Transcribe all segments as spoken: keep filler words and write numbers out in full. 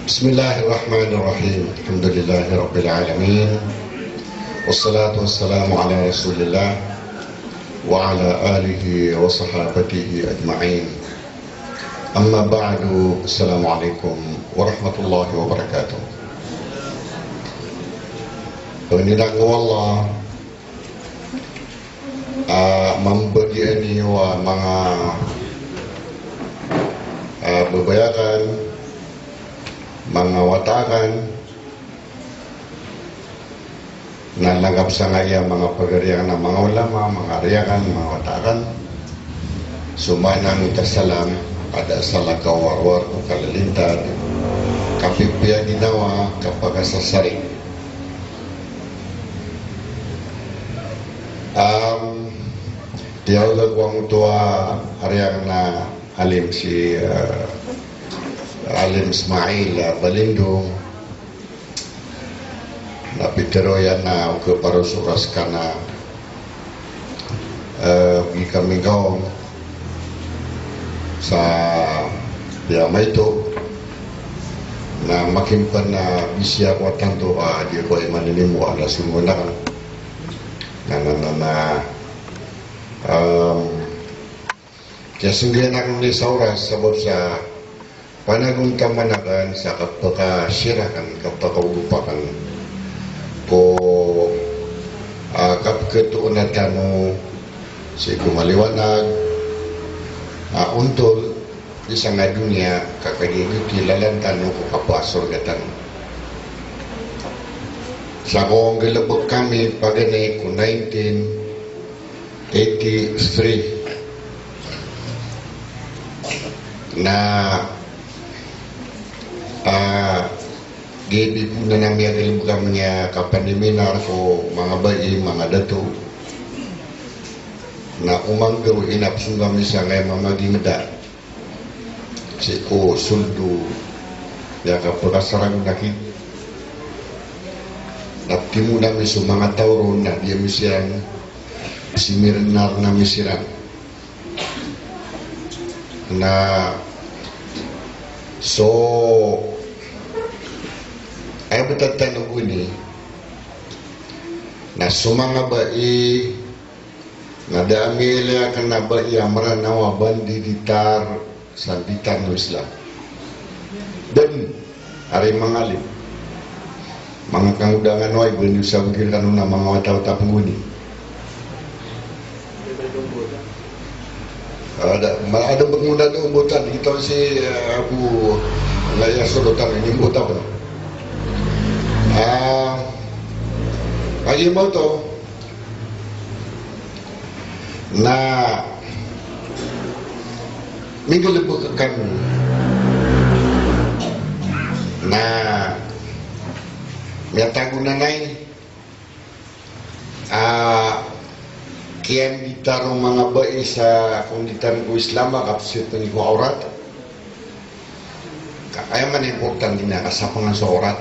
بسم الله الرحمن الرحيم. الحمد لله رب العالمين. والصلاة والسلام على رسول الله وعلى آله وصحابته أجمعين. أما بعد. السلام عليكم ورحمة الله وبركاته. Pangnin ako o Allah a mambagian iyo a manga, a, babay akn, manga wata akn, na langgap sangkaya manga pagari akn a manga ulama, manga ari akn, manga wata akn. So maana oto a salam, a da a salakaw a rowar ko kalalintad, kapipiya ginawa, kapakasasarig. Am, tiyaw da ko angkoto a ari akn a alim si, eh, Alim Ismail, eh, Balindo. Na pitharo iyan a o kaparos oras ka na, eh, di kami gaw sa piyamaito. Na makimpn a bisi ako a tanto a di ako imanini mo a na sungon akn. Na, na, na, na, em, kiyasnggian akn ini sa oras sabap sa panagontaman akn sa kapakashare akn, kapakaogop akn ko, ah, kapkhatoon tano sii ko maliwanag a ontol sii sa doniya ka kagiya giyoto i lalan tano ko kapasorga tano. Sa ko nggalbk ami paganay ko nineteen eighty-three. Na, ah, giya di ko na miyagalbk ami a kapaniminar ko manga bai, manga dato. Na o manggaw inapsong ami sangkaya mama gingda sii ko soldo, aya kapakasarang na ki. Na ptimon ami so manga taw ron na di ami siran, siminar ami siran. Na so aya btad tano gowani na so manga bai na da a miyailay akn a bai a Mranaw a ba ndiditar sa nditar o Islam. Dn, ari manga alim, manga kangodangan o ay, ba niyo sabagi rkano na manga watawata pn gowani. Ada, ma-, ada bngoda do mbotan, giyoto si, eh, Abu Laya Sorotan ini mbota pn. Ah, aya maoto, na minggalbk kami. Na miyatago nanay a kiyanditar o manga bai sa konditar ko Islam a kapsitn ko awrat. Ka aya man importante na kasapangan so awrat.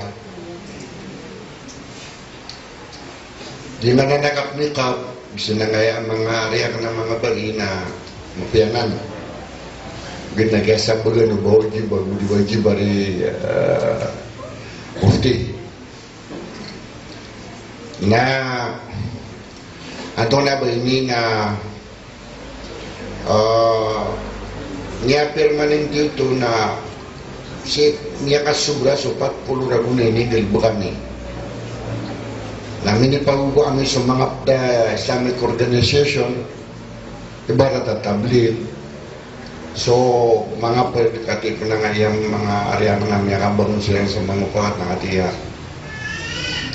Di man a nakapniqab, sangkaya manga ari akn a manga bai na mapiya nan. Gina kiyasambagan o ba wajib, ba di wajib ari, eh, mufti. Na antonaa ba ini na, eh, niya permanente oto na sii miyakasobra so pat polo ragon a ininggalbk ami. Na minipagogo ami so manga, eh, Islamic organization, ibarat a tabligh. So manga pd kati pn a ngaya manga ari akn a miyakabangon siran sa manga pakat na kati a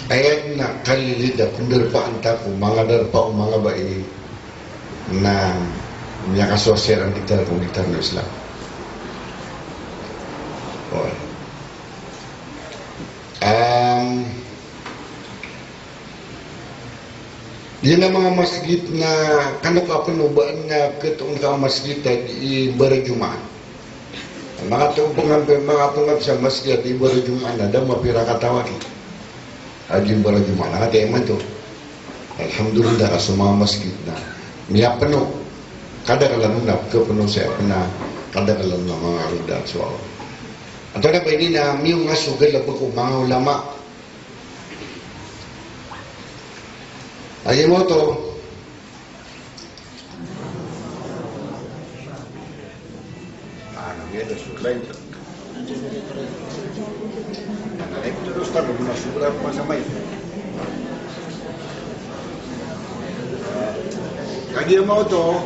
aya dn a kalilid a pndarpaan ta ko manga darpa o manga bai na miyakasowa siran dii ko dii ko Islam. Oway. Am, Giyanan a manga masgit na kano ka pn o ba na khatoon ka a masgit a di i barajumaan. Manga tao pn a, manga tao pn sa masgit a di barajumaan na da mapira katawaki a di barajumaan. Na kati imanto, alhamdulillah, ka so manga masgit na miyapno. Kadaklan on na khapno sa aya pn a kadaklan on a manga roda so Antonaa ba ini na miyonga so galbk o manga ulama? Aya maoto, kagiya maoto,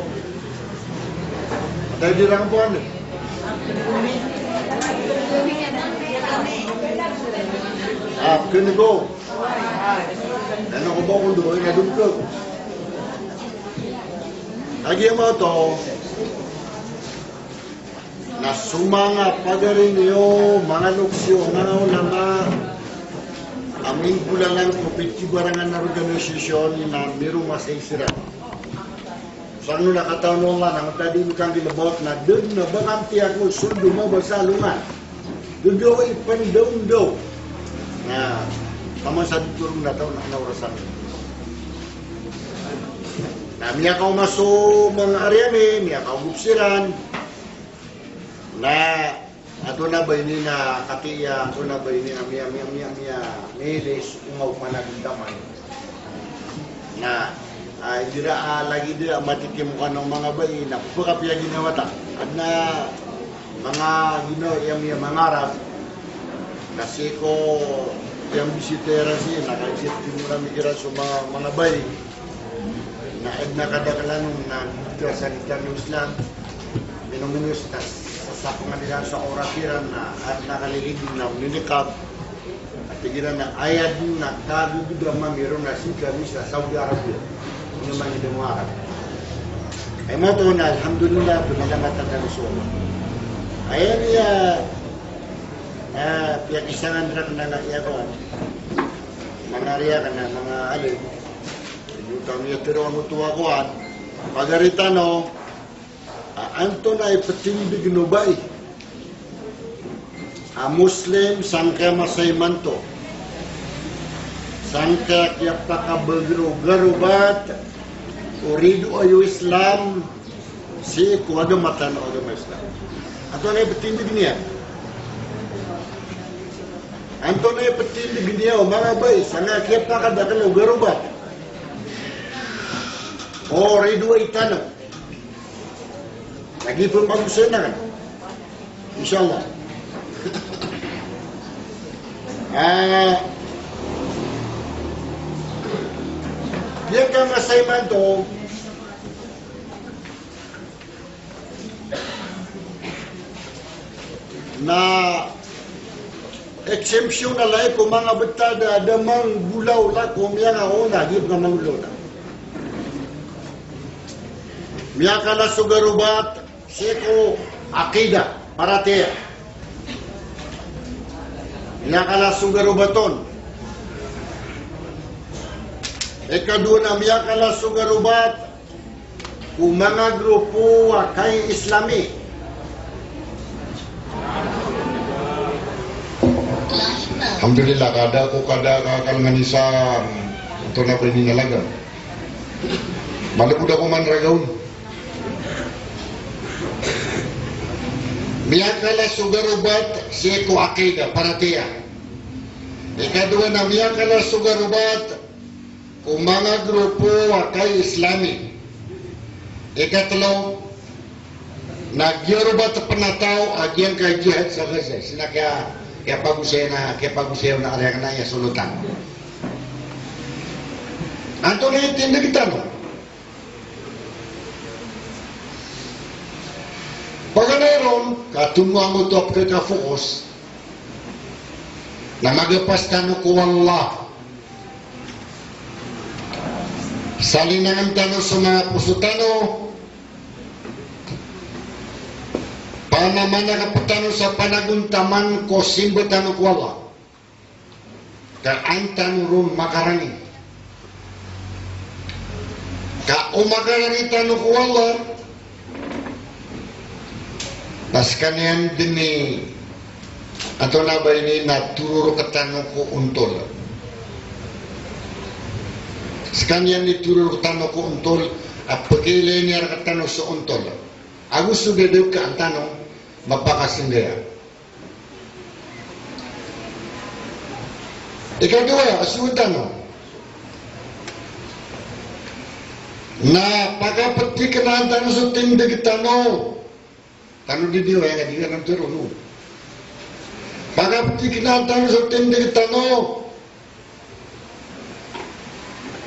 tayo di rang buwan. Ah, kene ko. Ano ko ba ko doon na dun ko? Kagiya maoto, na so manga pagari niyo, manga loks iyo, manga ulama a minggolalan ko pitibarangan a organisasyon na mironga sa isiran. Sa ano na katawan o Allah na matadi mi kanggalbk na dn na ba kanti ako soldo mabasa alongan. Gagawi pndawndaw. Na taman sa dn tolong na taw na kna orasan. Na miyakaoma so manga ari ami, miyakaogop siran. Na antonaa ba ini na katiya, antonaa ba ini na miya, miya, miya, miya, milis, ungaw panagdaman. Na, ah, igira, ah, lagid a matikim kano manga bai, na pphakapiya ginawa ta. Adn a manga ginawa iyan miya manga Arab. Na sii ko iyan bisita iran sii, na kagiya timoran igira so manga, manga bai. Na adn a kadaklan on na gita sa gita o Islam. Mino-mino sa, sa, sa pangadilan sa oras iran na adn a kalilid na mininikab. Ati igira na aya dn na kagagdama miro na sii kami sa Saudi Arabia. Ino man i dn o Arab. Ay maoto na alhamdulillah, pinalamatan tano so Allah. Aya niya, ah, piyakisangan rakn na iya kowan. Manga riya kna manga alim. Iyo kami a tero ang oto a kowan. Pagari tano, a, antonaa i ptindg o bai a Muslim sangkai a masa imanto. Sangkai a kiyapakabagr o garobat o ridoay o Islam sii ko agama tano a agama Islam. Antonaa i ptindg iyan? Antonaa i ptindg iyan o manga bai sangkai a kiyapakadakl o garobat o ridoay tano? Lagid pn pagosay na kan. Insha Allah. Ah, giyangkai a masa imanto na exemption a lagid ko manga btad a da manggolaola ko miyangaoona, giya pn a manggolaola. Miyakala so garobat sii ko aqida, paratiyaya. Miyakala so garobat on. Ikadowa na miyakala so garobat ko manga grupo a kai-Islami. Alhamdulillah, kada ko kada ka kalngan isa, antonaa ba ini na lagam. Malbod ako man ragaon. Miyakala so garobat sii ko aqida, paratiyaya. Ikadowa na miyakala so garobat ko manga grupo a kai-Islami. Ikatlo, na giyarobat pn a taw a giyangkai jihad sa Gaza, sii na kiya, kiyapagosay na, kiyapagosay na ari akn a aya solotan. Antonaa i tindg tano? Paganay ron, ka tomo angkoto a pkhakafokus na magapas tano ko Allah. Salinangan tano so manga poso tano, panamanakap tano sa panagontaman ko simba tano ko Allah. Ka an tano ron makarani. Ka o makarani tano ko Allah, na skaniyan dn i, antonaa ba ini, na tororok tano ko ontol. Skaniyan i tororok tano ko ontol, a pkhailay niyan rktano so ontol. Ago so dadawkaan tano mapakasinggaya. Ikadowa a sowaan tano na pakapetikna tano so tindeg tano. Tano di di waya nga di nga nantero no. Pakapetikna tano so tindeg tano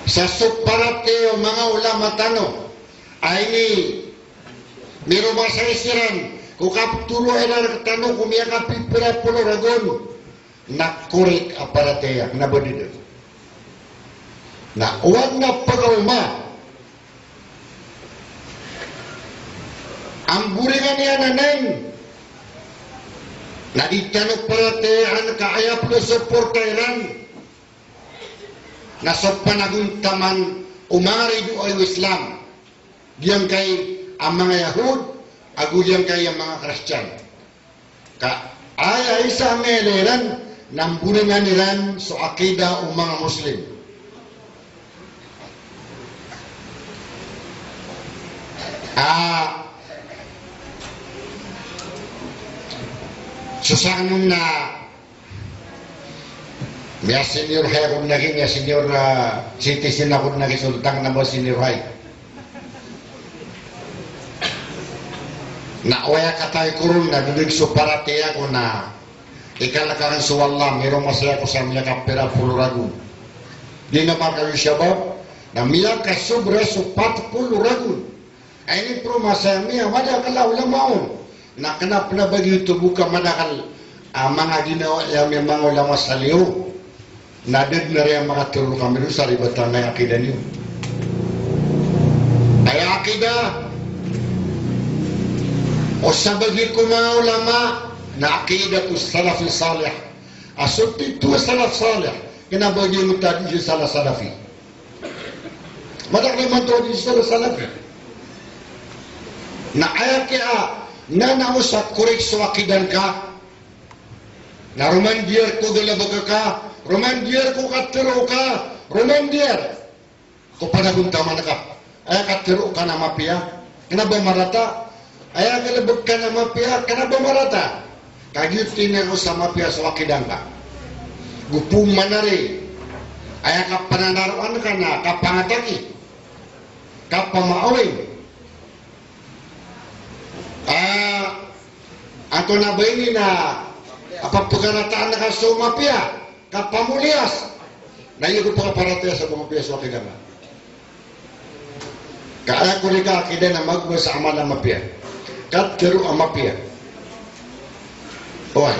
sa so paratiyaya o manga ulama tano a ini miromasay siran ko kapetoroa iran rektano ko miyakapipira polo ragon na korek a paratiyaya, kena ba di den. Na oway na pagaoma. Amboringan iyan anan na di tano paratiyayaan ka aya polo so porta iran na so panagontaman o manga ridoay o Islam, giyangkai a manga Yahud ago giyangkai a manga Kristiyan. Ka aya isa a miyailay iran na amboringan iran so akida o manga Muslim. Ah, so sanon na miya-senior high ako dn aki, miya-senior, ah, citizen ako dn aki, so tangka na ba senior high. Na oway a katay ko ron na dodog so paratiyaya ko na ikalek aken so Allah, miromasay ako sa miyakapira polo ragon. Di na markawi shabab, na miyakasobra so pat polo ragon. Ay ni promasay ami a madakl a ulama on. Na kena pn a ba giyoto bo ka madakl a manga ginawa iyan a manga ulama sa liyo. Na da dn a riya makatero kami ron sa ribat a manga akida niyo. Aya akida o sabagi ko manga ulama na akida ko salafi salih. A so titho a salaf salih, kena ba giyoto a di salaf salafi. Madakl imanto a di salaf salafi. Na aya kiya, na na o sa korek so akida ngka. Na roman diyar ko galbk ka, roman diyar ko katero ka, roman diyar ko panagontaman ka. Aya katero ka na mapiya, kena ba marata. Aya galbk ka na mapiya, kena ba marata. Kagiya titho sa mapiya so akida ngka. Go pman ari, aya kapananaroan ka na kapangataki, kapamaawing. Ah, antonaa ba ini na a pepekarataan ka so mapiya, kapamoliyas. Na iyo ko pekaparatiyaya sa mapiya so akida ngka. Ka aya korek a akida na magowa sa amal a mapiya. Katero a mapiya. Oway.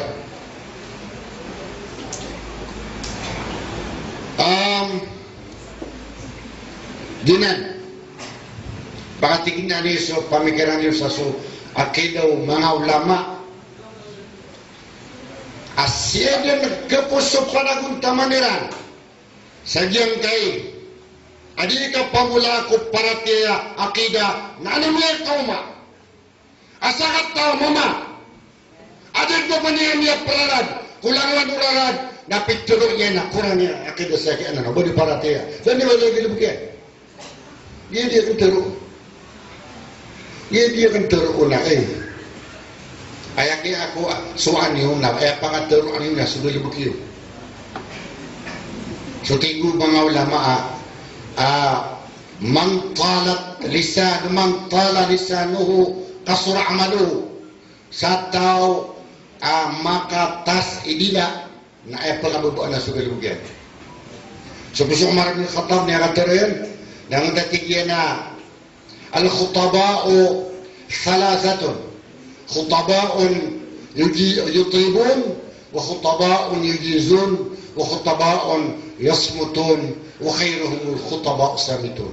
Am, giyanan. Pakatikna niyo so pamikiran iyo sa so akida o manga ulama a sii dn khapos so panagontaman iran sa giyangkai a di kapamolaa ko paratiyaya, akida, na anan miyakaoma. Asa kataw a mama a di dn pman iyan miyaplarad ko langowan o rarad na pitero iyan a korang iyan a akida sa kiyanan o ba di paratiyaya. Da niyo lagid bo kiyan. Giya di aken tero. Giya di aken tero na, eh. Aya kiya ako, ah, sowaan iyo na, aya pangatero aniyo na so galbk iyo. So tig o manga ulama, ah, ah, man talat lisan, man tala lisanuhu kasura amaluhu. Sa taw a makatas i dila na aya pagababaan a so galbk iyan. So pos o Umar bin Khattab na aya katero iyan, na aya tig iyan a, al-khutaba'u thalathatun. Khutaba'un yuji-, yutibun, wa khutaba'un yujizun, wa khutaba'un yasmutun, wa khairuhumul khutaba'us samitun.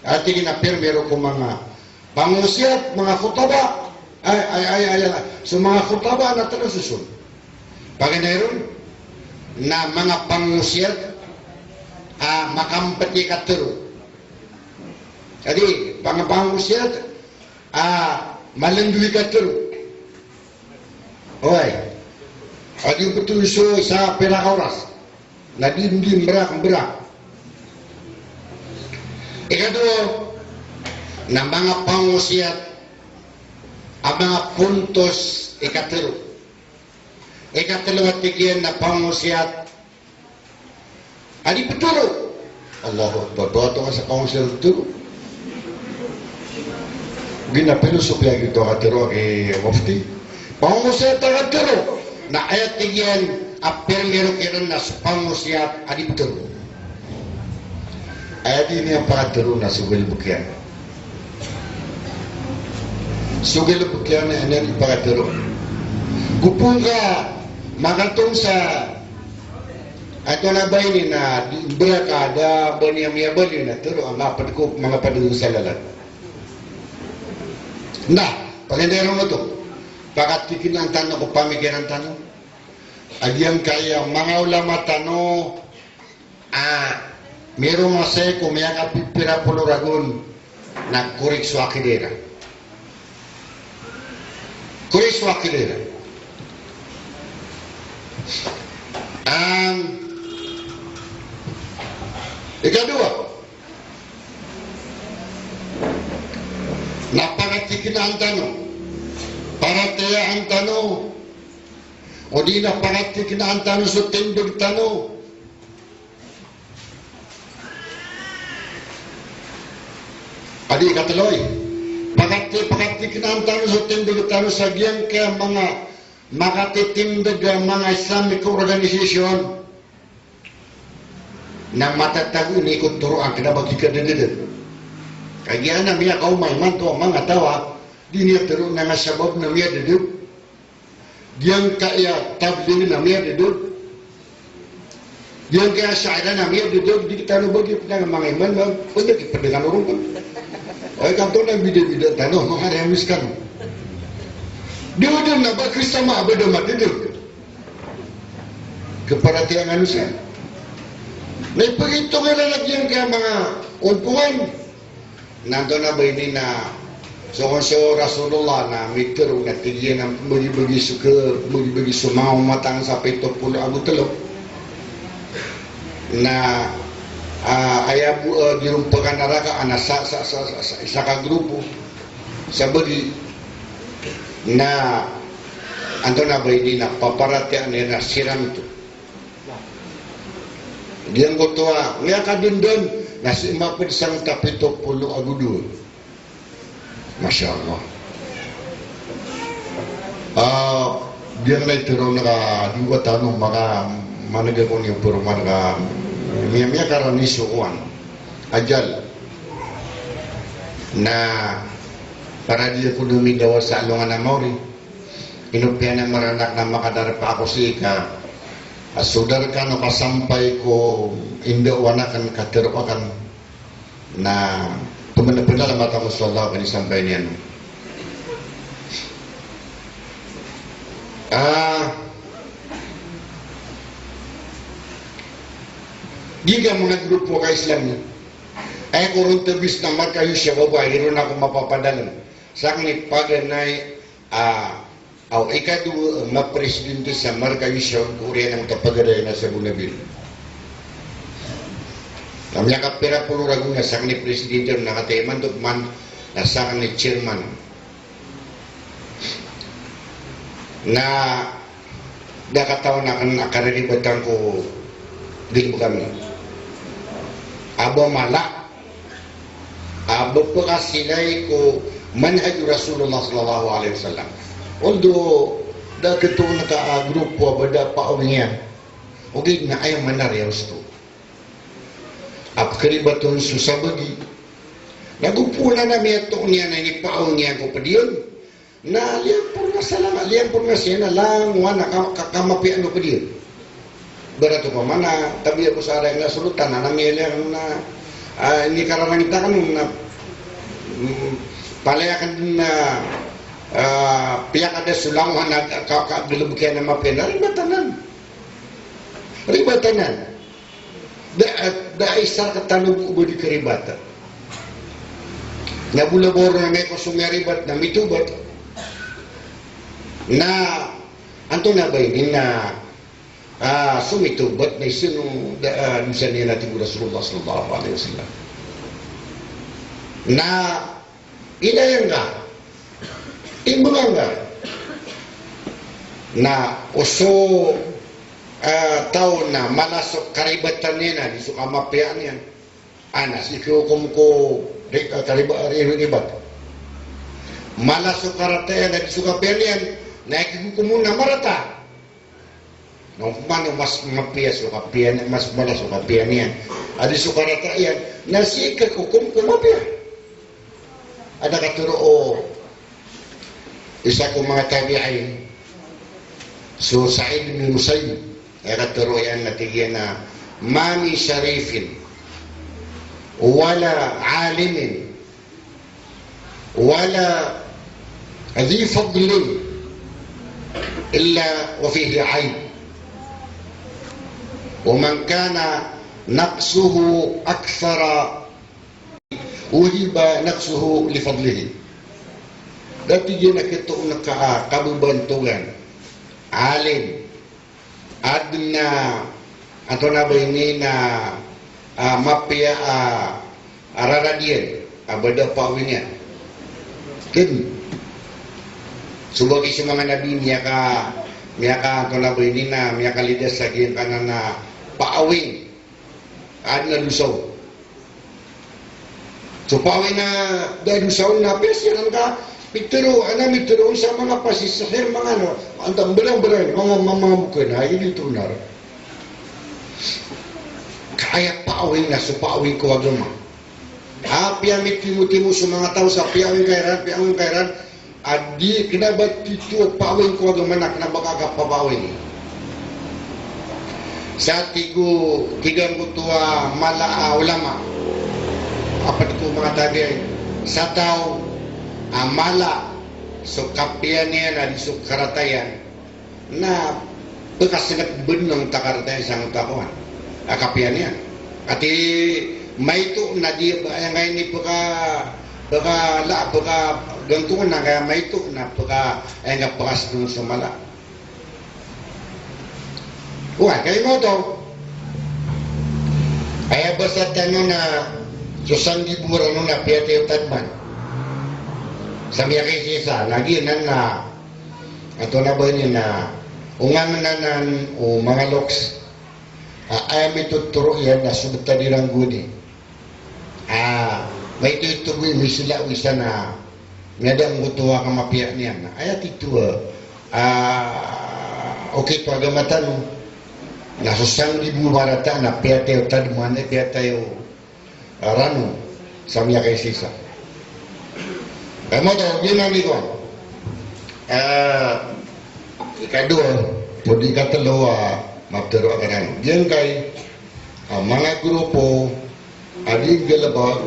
Aya tig iyan a primero ko manga pangosiyat, manga khutaba. Ay, ay, ay, ay, ay. So manga khutaba na tlo soson. Paganay ron na manga pangosiyat a makambtad i katero. Adi, manga pangosiyat a malandoy i katero. Oway. Adi, btad so isa pira ka oras. Na di, di mbrak, mbrak. Ikadowa, na manga pangosiyat a manga pontos i katero. Ikatlo a tig iyan na pangosiyat a di ptharo. Allahu Akbar. Ba oto ka sa pangosiyat tharo. Giya na pilosopiya giyoto a katharo a ki mufti. Pangosiyat a katharo. Na aya tig iyan a primero kiran na so pangosiyat a di ptharo. Aya di niyan pakatharo na so galbk iyan. So galbk iyan na aya niyan pakatharo. Go pn ka makatong sa Antonaa ba ini na di mbra ka da ba niyan miyabaloy na tharo a manga pd ko, manga pd ko sa lalan. Na, paganay ron oto. Pakatiknaan tano ko pamikiran tano a giyangkaya manga ulama tano a miyaromasay ko miyakapipira polo ragon na korek so akida iran. Korek so akida iran. Ang ikadowa, na pakatiknaan tano, paratiyayaan tano, odi na pakatiknaan tano so tindg tano. Adi ikatlo i, pakati, pakatiknaan tano so tindg tano sa giyangkaya manga makatitindg a manga Islamic organization na matatago ini ko toroan kna ba ki kadadadad. Kagiya na miyakaoma imanto a manga taw a di niyan tharoon aya sabap na miyadadad. Giyangkaya Tabligh na miyadadad. Giyangkaya Asha'irah na miyadadad. Di tano ba di pd a manga iman na pd a ki pd a kano ron. Oy, kanto na bidabida tano, manga riyamis kano. Di oden na ba Kristo ma abada madadad. Kaparatiyayaan sa. Na ipagitong iran a giyangkaya manga ompoan. Na antonaa ba ini na so, so Rasulullah na mitharo na tig iyan a bagi-bagi so ka, bagi-bagi so manga omat angka sa pito polo ago tlo. Na, ah, aya bo, ah, di ron pkanaraka a na sa, sa, sa, sa, sa, isa ka grupo. Sa bagi na antonaa ba ini na paparatiyayaan iran a siran oto. Giyangkoto a miyakadndn na sii mapd sangta pito polo ago dowa. Masha Allah. Ah, giyangkai tharoon ka di ko tano maka maneg ako niyo poroman ka miya, miyakarani so kowan. Ajal. Na para di ako domidawa sa alongan a maori. Ino piya na maranak na makadarpa ako sii ka, a so da rkano kasampay ko indawan akn ka tharo akn na pmn-, pnalamat ako so Allah ko kanisampay niyan. Ah, giya manga grupo ka Islam niyan. Aya ko ron tbs na markayo shabab a iron ako mapapadalm. Sakn i paganay a, aw ikadowa a mapresidente sa markayo shabab ko oriyan a manga pagari na sa Bonabel. Na miyakapira polo ragon na sakn i presidente, na kataya imanto pman na sakn i chairman. Na da katawan akn a kararibatan ko galbk ami a ba mala a ba pkasilay ko manhaj Rasulullah sallallahu alaihi wasallam. Although da khatoon ka a grupo a ba da paawing iyan, ogaid na aya maana riya osto a pkharibat on so sabagi. Na go pn a na miyatoon iyan a inipaawing iyan ko pd iyan. Na liyampor na sa lama, liyampor na siya na langowan a ka, ka, kamapiya o pd iyan. Ibarat opama na tabiya ko sa aray na solotan na, na miyaliyan na, ah, inikararangit akn na, mm, palaya akn dn na, ah, piyakada so langowan a ka, ka, galbk iyan a mapiya na ribat anan. Ribat anan. Da, da isa rktano bo ba di karibata. Na bo labaw ron a miyako so miyaribat na mitobat. Na antonaa ba ini na, ah, so mitobat na isa no da, ah, dosa niyan a tig o Rasulullah sallallahu alaihi wasallam. Na Inayang ka, imbngan ka. Na o so ah, taw na mala so karibatan iyan a di so kamapiyaan iyan, a na sii ko hokom ko ri-, ah, kariba-, ri-, ribat. Mala so karata iyan a di so kapiyaan iyan, na ikihokom on na marata. Na opama na mas mapiya so kapiyaan, mas mala so kapiyaan iyan a di so karata iyan, na sii ka hokom ko mapiya. Adn a katharo o isa ko manga tabi'in, so Sa'id bin Musayyib, aya katharo iyan na tig iyan a, "Ma min sharifin wala alimin wala dhi fadlin illa wa fihi ayb. Wa man kana naqsuhu akthara wuhiba naqsuhu li fadlihi." Da tig iyan a kito on ka, ah, kababantogan, alim, adn a, antonaa ba ini na, ah, mapiya, ah, a rarad iyan a ba da paawing iyan. Ken, so ba ki so manga nabi miyaka, miyaka, antonaa ba ini na, miyakalidas sa giyangkanan a paawing. Adn a dosa on. So paawing a da a dosa on na piyasiran ka, pitharo, ana mitharo on sa manga pasisihir, manga ano, antaa, mbarang-barang, manga, manga, manga bokay na, ini tonar. Ka aya paawing na so paawing ko agama. Apiya mitimo-timo so manga taw sa piyaawing ka iran, piyaawing ka iran, a di kna ba tito a paawing ko agama na kna ba ka kapapaawing. Sa tig o, tig angkoto a mala a ulama a pd ko manga tabi'in, sa taw a mala so kapiya niyan a di so karata iyan, na pkasngt bn angkoto a karata iyan sangkoto a kowan a kapiya niyan. Ati maito na di ba, aya ngka ini pka, pka la, pka ganto na, kaya maito na pka, aya ngka pkasngt so mala. Oway, kay maoto. Aya basa tano na so sanggibo rano na piyatay o tadman sa miyakaisisa, na giyanan na, antonaa ba ini na, o ngangnanan o manga loks. A, aya mitotoro iyan na so btad iran goni. A, maito-ito bo i misila o isa na miyada angkoto a kamapiya niyan. Aya tito a, a, okit o agama tano na so sanggibo marata na piyatay o tadman, piyatay o rano sa miyakaisisa. Kay maoto, giyanan i kowan. Eh, ikadowa, odi ikatlo a maptharo akn rano. Giyangkai a manga grupo a di nggalbk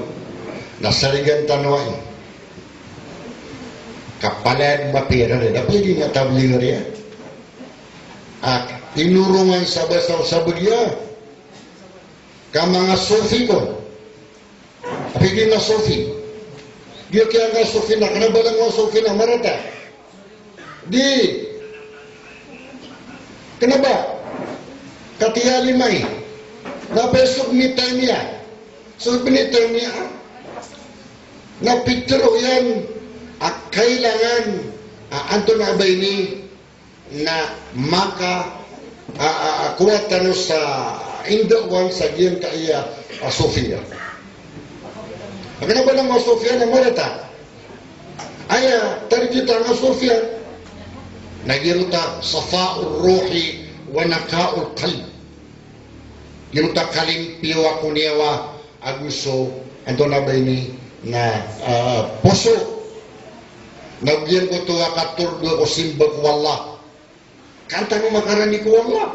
na sarigan tano ai. Kapalad mapiya iran, da pwede na tabligh iran. A inorongan sa basa o sabag iyan. Ka manga Sufi kon. Apiya giya manga Sufi. Giya kiya manga Sufi na kna ba langon a Sufi na marata. Di. Kna ba katiya lima i. Na pay so Ibn Taymiyyah. So Ibn Taymiyyah na pitharo iyan a kailangan a antonaa ba ini na maka, a, a, a, kowa tano sa indawan sa giyangkaya a Sufiya. Kna ba langon a Sufiya na marata. Aya target angkoto a Sufiya na giyoto a safa'ur ruhi wa naqa'ul qalb. Giyoto a kalimpiyo a koniyawa ago so antonaa ba ini na, ah, poso. Na giyangkoto a katordo ko simba ko Allah. Ka an tano makarani ko Allah.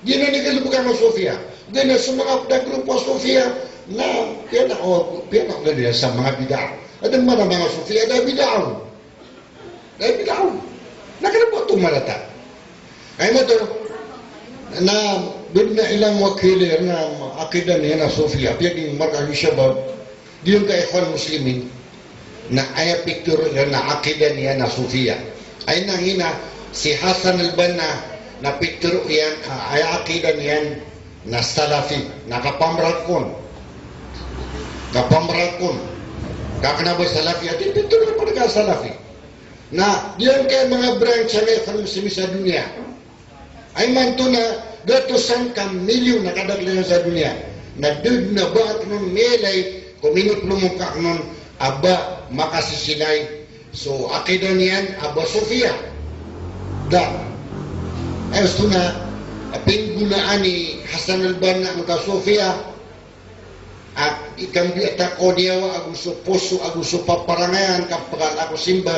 Giyanan i galbk angkoto a Sufiya. Giyanan so manga pd a grupo a Sufiya na piyana, o, piyana, giyanan sa manga bid'ah. Adn man a manga Sufiya a da bid'ah on. Da bid'ah on. Na kna ba oto marata. Aya maoto na bid'ah ilang wakili na akida niyan a Sufiya. Apiya di marka i shabab. Giyangkai a Ikhwan Muslimin na aya pitharo iran na akida niyan na Sufiya. Aya nangina si Hassan al-Banna na pitharo iyan a aya akida niyan na Salafi, na kapamrag kon. Kapamrag kon. Ka kna ba Salafi, ati pitharo iyan pd ka Salafi. Na giyangkai a manga branch angkai a Ikhwan Muslimin sa doniya. Aya imanto na gatosan ka milyon a kadaklan sa doniya. Na da dn a ba akn on miyailay ko miniplomong ka akn on a ba makasisilay so akida niyan a ba Sufiya. Da. Aya osto na a pinggonaan i Hassan al-Banna angka Sufiya. A ikambiyat a koniyawa ago so poso ago so paparangayan ka pkala ko simba,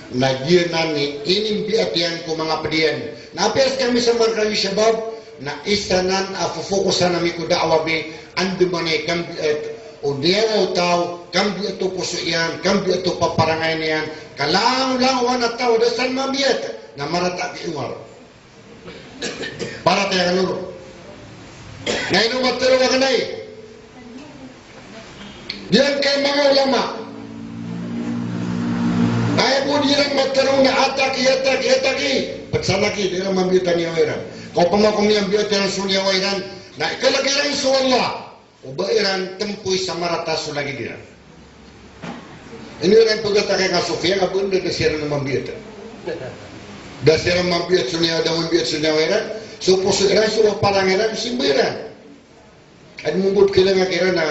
na giyanan i inimbiyat iyan ko manga pd iyan. Na apiya skami sa Markazi Shabab, na isa nan a fofokosan ami ko da'wa ami, andamanaya i kambiyat o niyawa o taw, kambiyat o poso iyan, kambiyat o paparangayan iyan, ka langolangowan a taw a da san mambiyat, na marata ki Umar. Paratiyaya kano ron. Na ino matharo akn ai? Giyangkai manga ulama. Aya bo di iran matharo na ataki, ataki, ataki. Pd sa laki, di iran mambiyat a niyawa iran. Ka opama ko miyambiyat iran so niyawa iran, na ikalk iran so Allah. O ba iran tmpoy sa marata so lagid iran. Ino iran pagatakiya ka Sufiya, ka ba anda da siran mambiyat. Da siran mambiyat so niyawa, da mambiyat so niyawa iran. So poso iran, so paparangayan iran, simba iran. Adi mambo pkhailay ngka kiran a,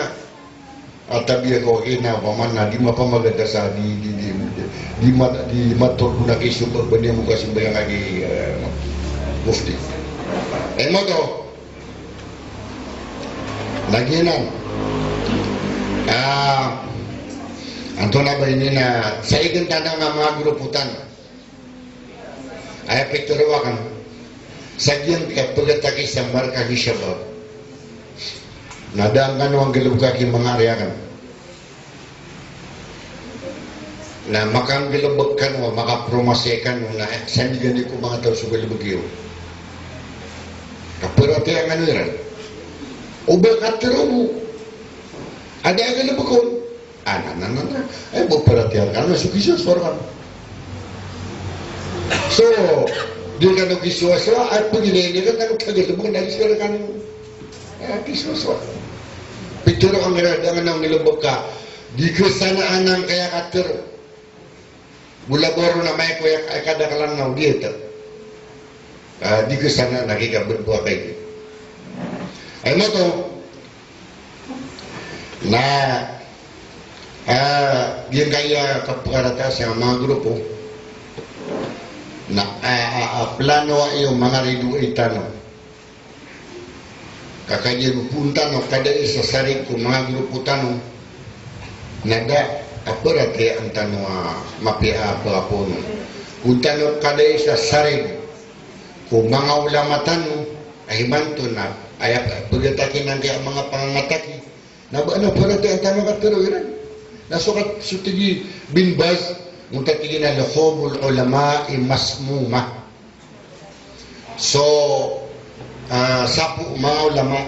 a tabiya ko aki na opama na di mapamagada sa di, di, di, di, di mat-, di matharo na ki so ba, ba niyan makasimba iyan aki, eh, mufti. Eh, mato. Lagid anan. Ah, antonaa ba ini na sa igan tano a manga grupo tano. Aya pitharo akn sa giyangkai a pkataki sa Markazi Shabab. Na da ngka kano anggalbka ki manga ari akn. Na makanggalbk kano, makapromasi kano, na sandigan ko manga taw so galbk iyo. Kaparatiyayaan kano iran. O ba katharo bo a da a galbk on. Ana, ana, ana. Aya bo paratiyayaan kano so kisosowa rkano. So di kano kisosowa, aya pagilay niyan kano kagalbk na kisosowa rkano. Aya kisosowa. Pitharo angka da ngka kano nggalbk ka di khasanaan angkaya katharo. Bola baro na maya ko aya, aya kadaklan na o giyata. Ah, di khasanaan aki ka bn bo aki. Aya mato. Na, ah, giyangkaya kapkarata sa manga grupo. Na, ah, ah, ah, plano iyo manga rido i tano. Ka kagiya bo pn tano kadai sa sarig ko manga grupo tano, na da a paratiyayaan tano a mapiya a pakapoon. Kon tano kadai sa sarig ko manga ulama tano a imanto na aya pagatakin angkaya manga pangangataki, na ba na paratiyayaan tano katharo iran. Na so kat-, so tig i Bin Baz, mota tig iyan a luhumul ulama'i masmumah. So, ah, sapo o manga ulama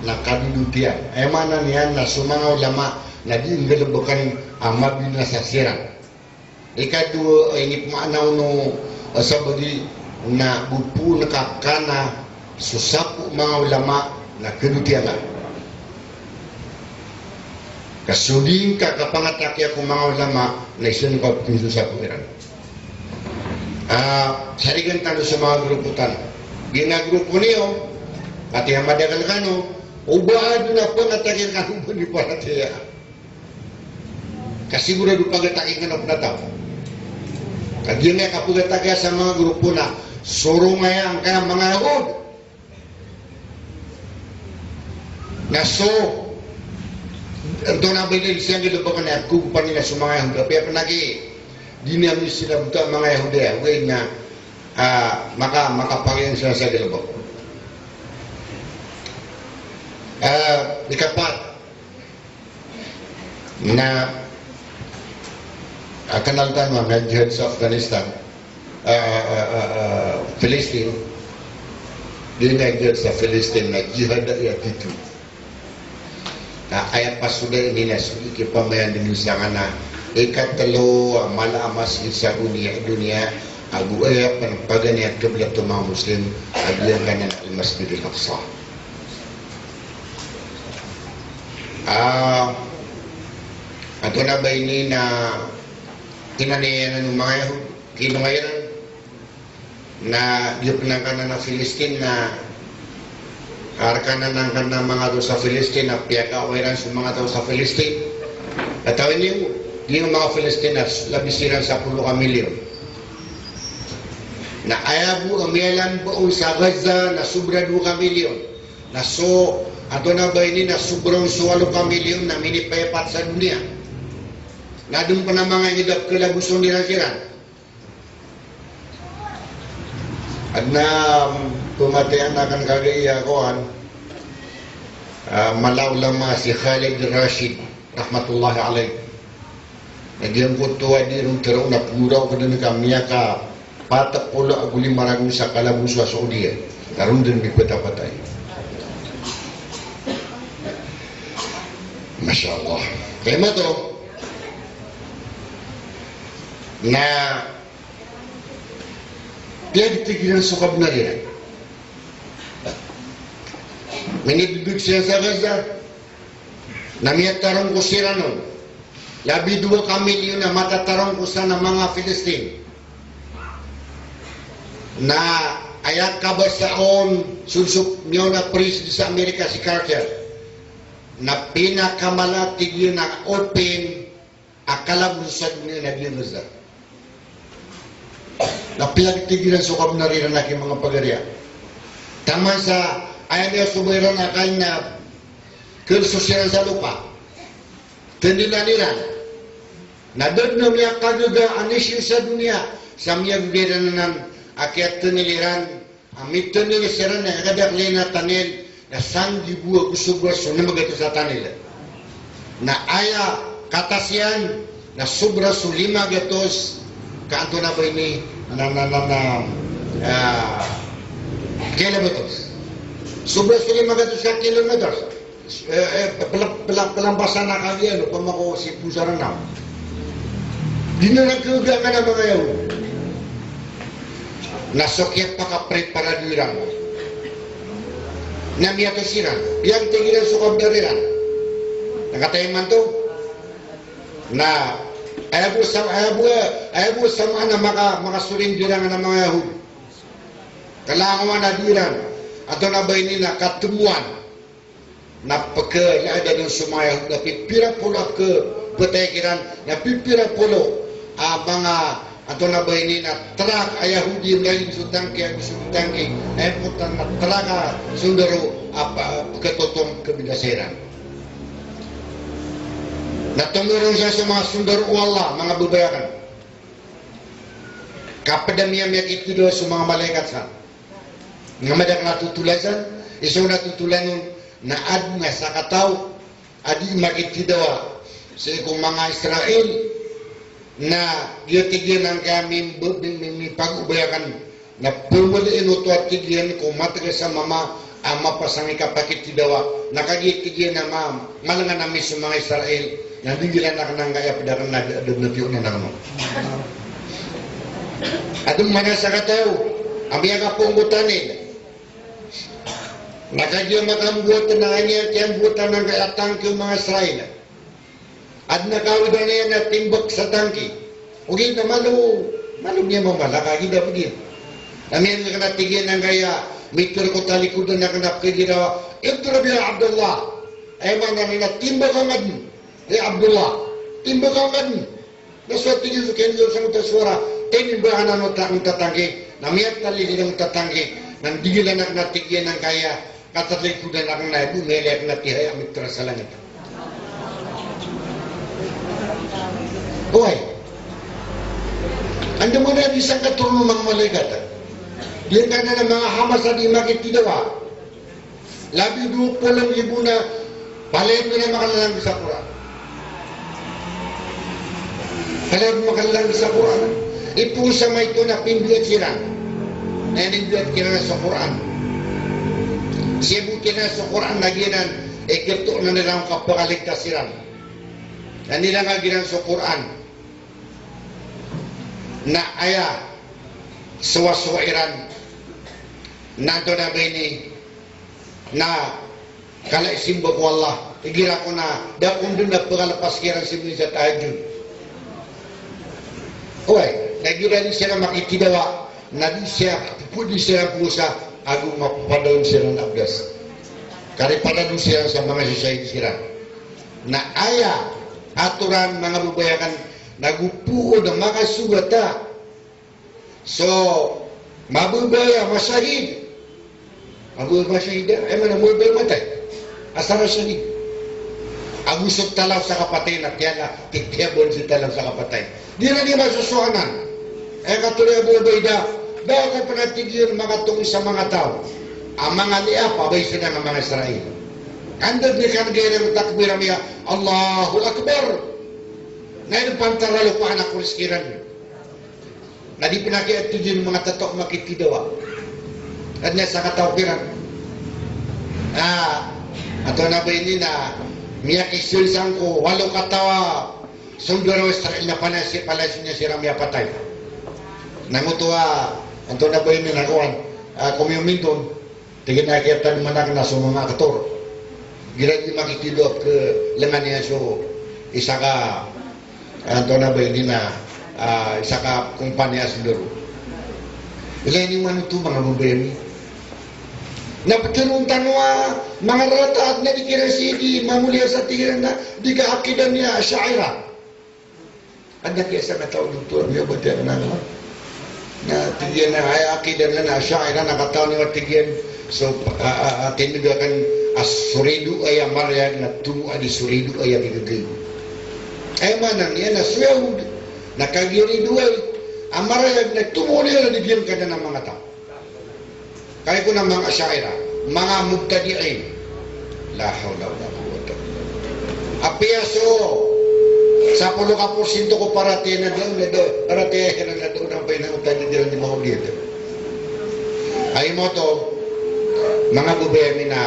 na kadodot iyan. Aya maana niyan na so manga ulama na di nggalbkn a mabinasa siran. Ikadowa, inipmaana on o, ah, sabagi na bo pn ka kana so sapo o manga ulama na kadodot iyan. Ka so di ngka kapangatakiya ko manga ulama na isa niyo kapotol so sapo iran. Ah, sarigan tano so manga grupo tano. Giya grupo niyo, pati a madakl kano, o ba adn a pangataki rkano o ba niyo paratiyaya. Ka sigurado pagataki ngka na pn a taw. Ka giya kapagatakiya sa manga grupo na sorong aya angkaya manga Yahud. Na so, antonaa ba ini di siya nggalbkn a kogopan iyan so manga Yahudi, apiya pn a gi, di niyan misira bto a manga Yahudi, ogaid na, ah, maka, makapagiyan siran sa galbk. Ah, ikapat, Na, ah, kanal tano a miyajihad sa Afghanistan, ah, ah, ah, ah, Palestine, di miyajihad sa Palestine na jihad a aya tito. Na aya pasoda ini na so ikipamayan dn sa ngana, ikatlo a mala a masgit sa doniya, doniya, ago aya pn paganay a qiblat o manga Muslim, a giyangkanan a Al-Masjid Al-Aqsa. Ah, antonaa ba ini na kinaniyanan o manga Yahudi, kinonga iran, na giya pn angkanan a Palestine na Arkanan angkanan a manga taw sa Filistin a piyakaoiran so manga taw sa Filistin. Katawan iyo, giya manga Filistin a labi siran sapolo ka milyon. Na aya bo a miyalambo on sa Gaza na sobra dowa ka milyon. Na so, antonaa ba ini, na sobra on so walo ka milyon na minipayapat sa doniya. Na adn pn a manga ingd a pkhalabosan iran siran. Adn a, mm, pmatiyan akn kagiya kowan, ah, mala a ulama si Khalid Rashid, rahmatullahi alayh. Na giyangkoto a di ron tharoon a pngoraok dn ka miyakapat polo ago lima ragon sa kalaboso a Saudiya. Na ron dn mipatapatay. Masha Allah. Kay mato, na piyagtig iran so kabnar iran. Minibibig siran sa Gaza, na miyatarongko siran on. Labi dowa ka milyon a matatarongko san a manga Filistin. Na aya kabasa on, so, so miyaona a president sa Amerika si Carter. Na pinakamala, tig iyan, a open a kalaboso sa doniya na giya Gaza. Na piyagtig iran so kabnar iran a ki manga pagariya. Taman sa aya niyan so ba iran a kay na khalso siran sa lopa. Tanilan iran. Na da dn a miyakagaga a nisyo sa doniya sa miyagaga iran anan a kiyatanil iran. A mitanil siran na kadakl iyan a tanil na sanggibo ago sobra so lima gatos a tanil. Na aya katas iyan na sobra so lima gatos ka antonaa ba ini na, na, na, na, ah, kilometers. Sobra so lima gatos ka kilometers. Eh, eh, pela-, pela-, pelampasan a kagiya, no, pamako si pusarana. Di na nagkagaga a manga Yahudi. Na so kiyapakapreparado iran. Na miyato siran. Piyagtig iran so kabnar iran. Na kataya imanto. Na aya bo sa, aya bo, aya bo sa maana maka, makasoring iran a manga Yahudi. Kalangowan a di iran. Antonaa ba ini na katmoan. Na pkhaladadan so manga Yahudi na pipira polo a pkapatay kiran, na pipira polo a manga, antonaa ba ini na trak a Yahudi, mlagid so tangki, ago so tangki, na importante na trak a sondaro a pa-, pkatotom, pkabinasa iran. Na tomoron san so manga sondaro o Allah, manga babay akn. Ka pd a miya-, miyakitidawa so manga malaikat san. Nga madakl a totolan san, isa on a totolan on, na adn a sakataw a di makitidawa sii ko manga Israel, na giya tig iyan angkaya mimb-, mi-, mi-, mipagobay akn, na pmaliin oto a tig iyan ko matgas a mama a mapasang i kapakitidawa, na kagiya tig iyan a ma-, malangan ami so manga Israel, na dinggilan akn angkaya pd akn na da-, da-, da-, tiyonan akn on. Adn man a sakataw a miyakapoon ko tanil. Na kagiya makambowat na aya kiyambowatan angkaya tangki o manga Israel. Adn a kawidan iyan a timbk sa tangki. Ogaid na malo, malo niyan mamala, kagiya da pd iyan. Na miyaneg akn a tig iyan angkaya mitharo ko talikodan akn a pkhagira, "Idrib ya Abdullah." Aya maana niyan na timbka ngka dn, hay Abdullah. Timbka ngka dn. Na so tig iyan so kiyanggaw sangkoto a sowara, tinimbkaan anan o ta-, angkoto a tangki. Na miyatalil iyan angkoto a tangki. Na dinggilan akn a tig iyan angkaya katalikodan akn na aya bo, mailay akn a tihay a mitharo sa langit. Oway. Andamanaya di sangkatoron o manga malaikat. Giyangkanan a manga Hamas a di makitidawa. Labi dowa polo nggibo na palaya bo na makalalangg sa Qur'an. Palaya bo makalalangg sa Qur'an. Ipoon sa maito na pimbiwat siran. Na inimbiwat kiran sa Qur'an. Siyabot kiran sa Qur'an na giyanan, ikhatoon iran ko kapakaligtas iran. Na inilangag iran so Qur'an. Na aya sowasowa iran na antonaa ba ini na kala i simba ko Allah, igira ko na da kon dn a pkhalpas kiran sii sa tahajjud. Oway, na igira di siran makitidawa, na di siran, podi siran powasa, ago mapapadaon siran a bdas. Kariparado siran sa manga shahid siran. Na aya atoran, manga babay akn, na go phoon a makasogata so mababay a mashahid. Mababay a mashahid, aya maana mababay a matay. Asar a shahid. Ago so talaw sa kapatay na tiyan a, titiyabon so talaw sa kapatay. Di iran di masosoanan. Aya katharo i Abu Ubaidah, da ako pn, a tig iyan, makatong sa manga taw a manga liyapaw a ba iza dn a manga Israel. Anda dn i kanggiya iran takbir a miya Allahu Akbar. Na ino pn a tararopa na koris kiran. Na di pn a kiya, tig iyan, manga tato a makitidawa. Adn a sakataw kiran. Ah, antonaa ba ini na miyakisoy sangko walo kataw a soldado o Israel na palaya, palaya niyan siran miyapatay. Na ngoto a, antonaa ba ini na kowan, ah, komiyominton. Tig iyan a kiyatadman akn a so manga aktor. Igira di makitidawa a pkhalangan iyan so isa ka, antonaa ba ini na, ah, isa ka kompaniya a soldado. Ilay niyo man oto, manga babay ami. Na ptharoon tano a manga rarata a adn a di kiran sii di mamoliyasa, tig iran, na di ka akida niyan Asha'irah. Adn a kiyasakataw o doktor, miyabatiya akn a, na tig iyan a aya akida niyan na Asha'irah na katawan iyo, tig iyan, so, a, a, a, tindg akn a so ridoay a marayag na tomo a di so ridoay a gagaw. Aya maana niyan na so Yahud na kagiya ridoay a marayag na tomo niyan a di giyangkanan a manga taw. Kay ko na manga Asha'irah, manga mubtadi'in. La hawla wala quwwata illa billah. Apiya so sapolo ka porsyento ko paratiyaya na da on, na da on, paratiyaya iran na da on a ba inan o tadid iran di mawlid. Ay mo to, manga babay ami, na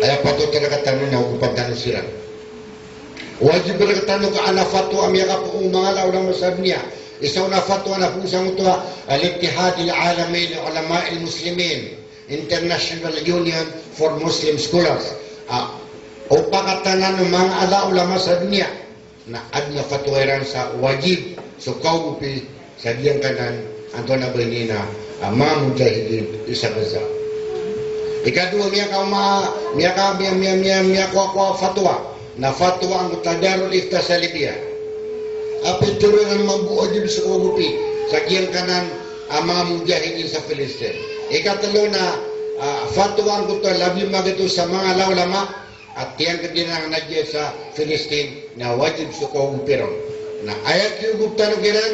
aya patot a rktano na ogopan tano siran. Wajib rktano ka adn a fatwa a miyakapoon o manga ala, ulama sa doniya. Isa on a fatwa na poon sangkoto a Al-Ittihad Al-Alami Li Ulama'il Muslimin, International Union for Muslim Scholars. A, opakatan o manga ala, ulama sa doniya, na adn a fatwa iran sa wajib so kaogopi sa giyangkanan, antonaa ba ini na, ah, manga mujahidin sa Gaza. Ikadowa, miyaka-, ma-, miyaka-, miya-, miya-, miya-, miyakowa-kowa a fatwa na fatwa angkoto a Darul Ifta sa Libya a pitharo iran mambo a wajib so kaogopi sa giyangkanan a manga mujahidin sa Filistin. Ikatlo na, ah, fatwa angkoto a labi magatos sa manga ala, ulama, a tiyangkd iran a jihad sa Filistin na wajib so kaogopi ron. Na aya kiyogop tano kiran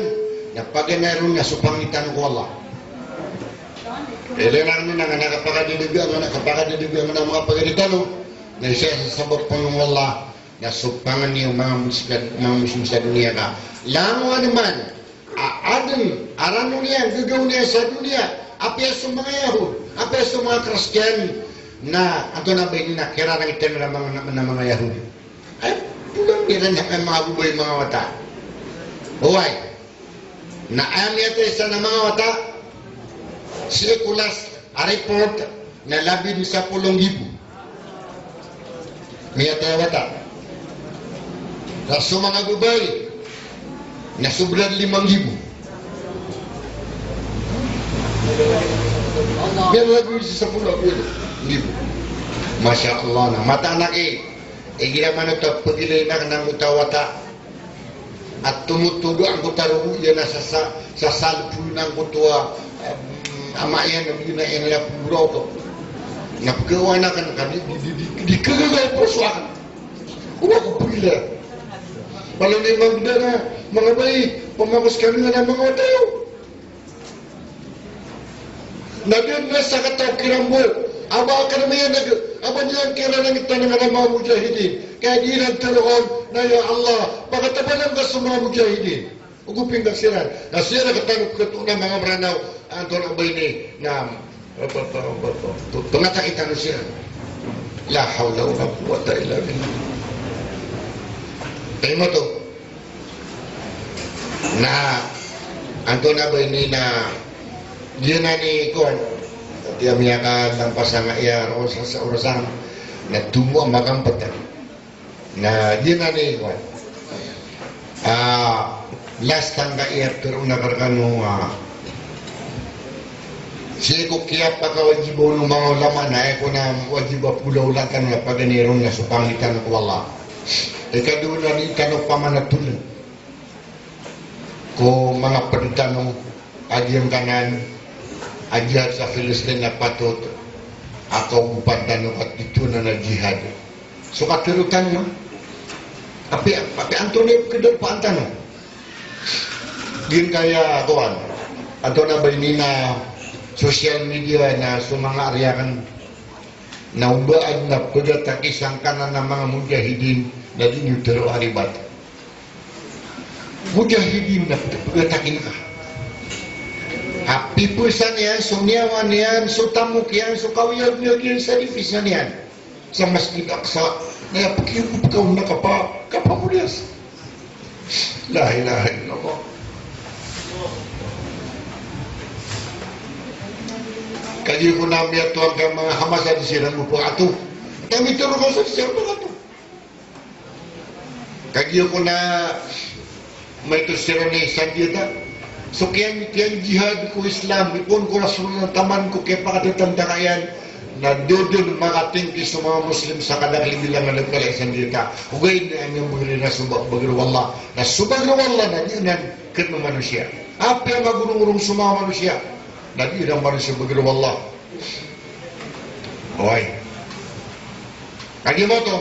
na paganay ron na sopangn tano ko Allah. Ilay niyo man na, na kapakadadaga, na kapakadadaga, na manga pagari tano, na isa sa sabap pn o Allah na sopangn iyo manga Muslim, manga Muslim sa doniya ka langowan man a adn a rano niyan, gagaw niyan sa doniya, apiya so manga Yahud, apiya so manga Kristiyan, na antonaa ba ini na kirarangitan iran a manga, na manga Yahud. Ay, bolang iran a manga babay, manga wata. Oway. Na aya miyatay san a manga wata, sii ko last a report na labi dn sapolo nggibo. Miyatay a wata. Ka so manga babay na sobra dn lima nggibo. Miyalagid sa sapolo nggibo. Masha Allah, na mataan aki. Igira man oto a pagilay akn angkoto a wata a tomotoga angkoto a rogo iyan a sasa-, sasalpoon angkoto a, em, ama iyan a bina iyan a pura oto. Na pkhawan akn ka di, di, di, di, di kagaga o poso akn. Oba ko pagilay. Baloy niyo man bida na manga babay, pamakos kami ngka na manga wata iyo. Na di na sakataw kiran bo a ba akn miyaneg a ba niyan kirarangitan a manga mujahidin. Ka di iran tharoon na, ya Allah, pakatabalan ka so manga mujahidin. Ogopi ngka siran. Na siran a katano pkhato na manga Mranaw, antonaa ba ini na, pngataki tano siran. La hawla wala quwwata illa billah. Taimo to. Na antonaa ba ini na giyanan i kowan. Tiya miyakalampas angkaya roo sa, sa orasang na tomo a makampet. Na giyanan i kowan. Ah, last angkaya ptharoon akn rkano, ah, Sii ko kiyapakawajiba o manga ulama na aya ko na wajib a pagolaola tano na paganay ron na so pangni tano ko Allah. Ikadowa na di tano pamanatoln ko manga pd tano a giyangkanan a jihad sa Filistin na patot a kaogopan tano ka titho na na jihad. So katharo tano na, apiya, apiya antonaa i pkhadarpaan tano? Giyangkaya kowan, antonaa ba ini na social media na so manga ari akn na oba adn a pkhataki sangkanan a manga mujahidin na di niyo tharoa a ribat. Mujahidin na pkhataki ngka. Apiya pzaan iyan so niyawa niyan, so tamok iyan, so kaoyagoyag iyan sa difis iyan sa Masjid Aqsa, na aya pkiyogop ka on na kapa-, kapamoliyas. La ilaha illallah. Kagiya ko na miyatoon ka manga Hamas a di siran bo pakato. Kami toro ko sa siran pakato. Kagiya ko na maito siran i sandiyata. So kiyan, kiyan jihad ko Islam, ipoon ko Rasulullah taman ko kiyapakatatanda ka iyan, na da dn makatingki so manga Muslim sa kadakl i bilangan a kala i sandiyata. Ogaid na aya miyambgay iran na so ba-, bagr o Allah. Na so bagr o Allah na di anan kn o manosiya. Apiya magorongorong so manga manosiya na di iran manosiya bagr o Allah. Oway. Kagiya mato,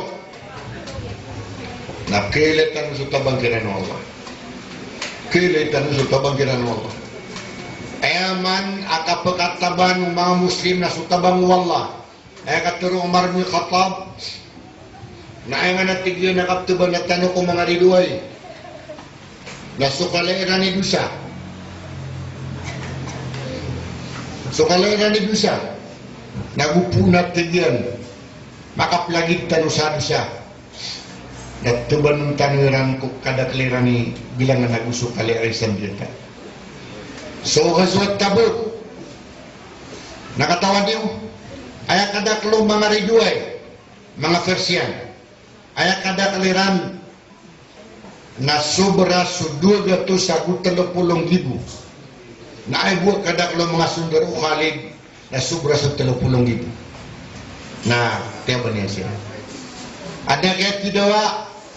na kailay tano so tabang kiran o Allah. Kailay tano so tabang kiran o Allah. Aya man a kapakataban o manga Muslim na so tabang o Allah. Aya katharo o Umar bin Khattab, na aya man a tig iyan a kaptaban tano ko manga ridoay na so kala iran i dosa. So kala iran i dosa. Na go pn a tig iyan, makaplagid tano sa dosa na tabanon tano iran ko kadakl iran i bilangan ago so kala iran i sandiyata. So Ghazwat Tabuk, na katawan iyo, aya kadakl o manga ridoay, manga Persian, aya kadakl iran na sobra so dowa gatos ago telo polo nggibo. Na aya bo a kadakl o manga sondaro o Khalid na sobra so telo polo nggibo. Na tiyaban iyan siran. Adn a kiyathidawa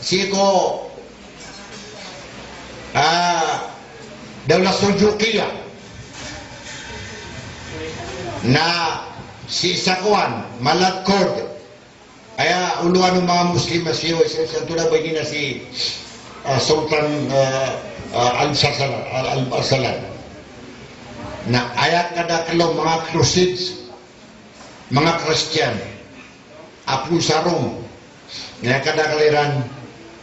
sii ko, ah, Dawla Seljukiya. Na sii sa kowan, Malak Kurd. Aya olowan o manga Muslim a si, si, si, antonaa ba ini na si, ah, Sultan, ah, ah, Al-Arsalan, Al-, Al-Arsalan. Na aya kadakl o manga Crusades, manga Kristiyan a poon sa Rome, na aya kadakl iran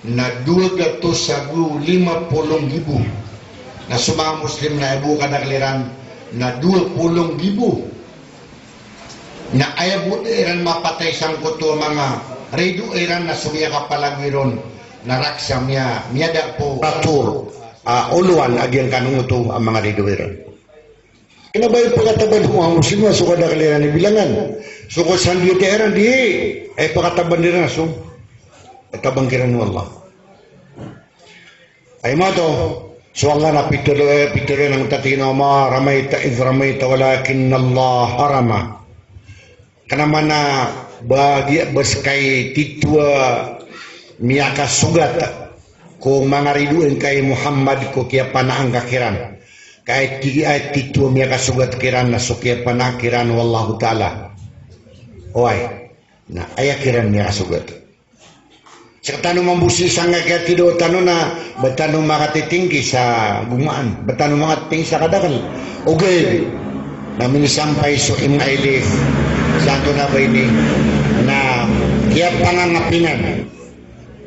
na dowa gatos ago lima polo nggibo. Na so manga Muslim na aya bo a kadakl iran na dowa polo nggibo. Na aya bo a da iran mapatay sangkoto a manga ridoay iran na so miyakapalagoy ron na raksa miya-, miyada ko imperator a olowan a giyangkanan oto a manga ridoay iran. Kna ba ipakataban o manga Muslim a so kadakl iran i bilangan. So ko sandiyata iran di, aya ipakataban iran a so tabang kiran o Allah. Aya mato, so Allah na pitharo, eh, pitharo iyan angkoto a tig iyan a, "Wa ma ramayta idh ramayta walakinnallaha rama." Kna mana ba giya ba ska i titho a miyakasogat ko manga ridoay ngka i Muhammad ko kiyapanaan ka kiran. Ka aya ti-, aya titho a miyakasogat kiran na so kiyapanaan kiran o Allahu Ta'ala. Oway. Na aya kiran miyakasogat. Sktano mambo sii sangkai a kiyathidawa tano na ba tano makatitingki sa gomaan, ba tano makatitingki sa kadakl. Ogaid na minisampay so M I L F sa antonaa ba ini na kiyapangangapinan.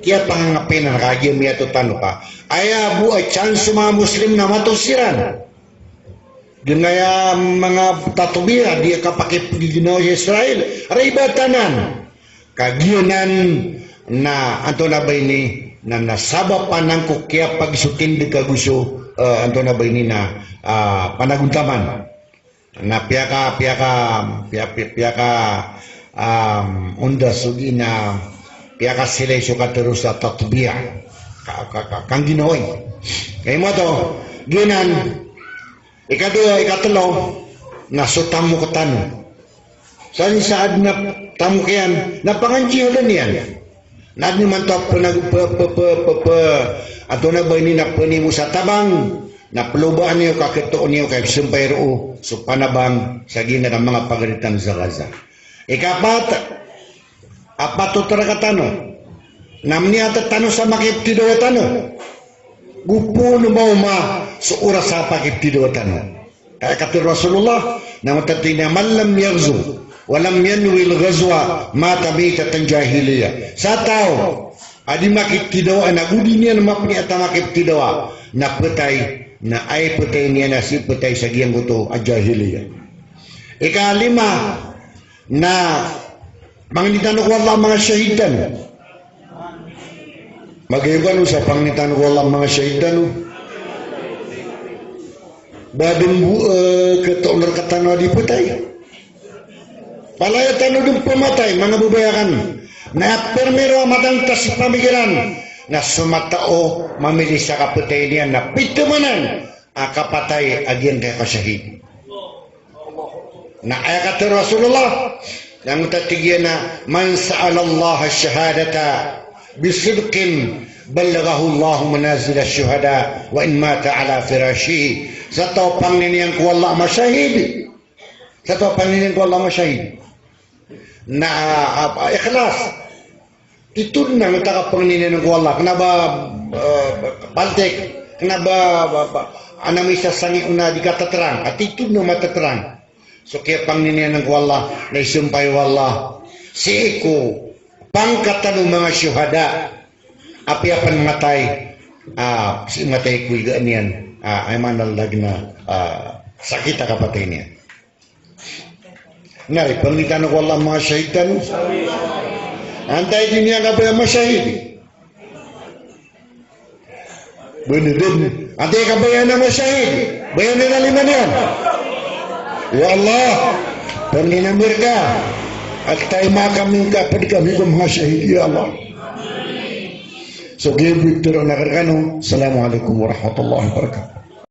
Kiyapangangapinan ka giya miyato tano ka aya bo a chance o manga Muslim na mato siran. Giyangkaya manga tatbiya di kapakipgiginawa si Israel, ribat anan. Ka giyanan na antonaa ba ini, na, na sabap anan ko kiyapagsotindig ago so, eh, antonaa ba ini na, ah, panagontaman. Na piyaka, piyaka, piya-, piya-, piyaka, um, ondas ogaid na piyakasilay so katharo sa tatbiya. Ka, ka, ka, kangginawai. Aya mato, giyanan, Ikadowa, ikatlo, na so tamok tano. Sa niyan sa adn a tamok iyan, na panganjihadan iyan. Na adn imanto a pnag-, p-, p-, p-, p-, p-, antonaa ba ini na pnimo sa tabang, na plobaan iyo ka khatoon iyo ka ipsampay roo so panabang sa giyangkaya manga pagari tano sa Gaza. Ikapat, a patot a rk tano na mniyat tano sa makiptidawa tano. Go poon maoma so oras a pakiptidawa tano. Ka aya katharo o Rasulullah, na matatina, "Man lam yaghzu wa lam yanwil ghazwa mata mitatan jahiliyyah." Sa taw a di makiptidawa na go di niyan mapniyat a makiptidawa, na ptay, na aya ptay niyan na sii ptay sa giyangkoto a jahiliyyah. Ikalima, na pangnin tano ko Allah a manga shahid tano. Magayo kano sa pangnin tano ko Allah a manga shahid tano. Ba dn bo, eh, khatoon rktano a di ptay. Palaya tano dn pmatay, manga babay akn. Na primero a mataan ta sa pamikiran na so matao mamili sa kapatay niyan na pithamanan a kapatay a giyangkaya kashahid. Na aya katharo o Rasulullah, na angkoto a tig iyan a, "Man sa'alallaha shahadata bisidqin ballaghahu Allahu manazila shuhada wa in mata ala firashihi." Sa taw a pangnin iyan ko Allah a mashahid. Sa taw a pangnin iyan ko Allah a mashahid. Na, ah, ah, ikhlas. Titho dn angkoto a kapangnin iyan ko Allah. Kna ba, eh, paltik. Kna ba, ba, ba, adn a misa sangii on a di katatrang. A titho dn a matatrang. So kiyapangnin iyan ko Allah, na isampay o Allah. Sii ko pangkat o manga shuhada. Apiya pn matay, ah, sii matay ko iga niyan, ah, aya maana lagid na, ah, sakit a kapatay niyan. Na ipangnin tano ko Allah a manga shahid tano. Antaa i di niyan kabaya a mashahid? Bnar dn. Antaa i kabaya a mashahid? Baya niyan a lima niyan. Ya Allah, pangnin ami rka a kataima kami ka pd kami ko manga shahid, ya Allah. So giya bo i ptharoon akn rkano. Assalamu alaikum warahmatullahi wabarakatuh.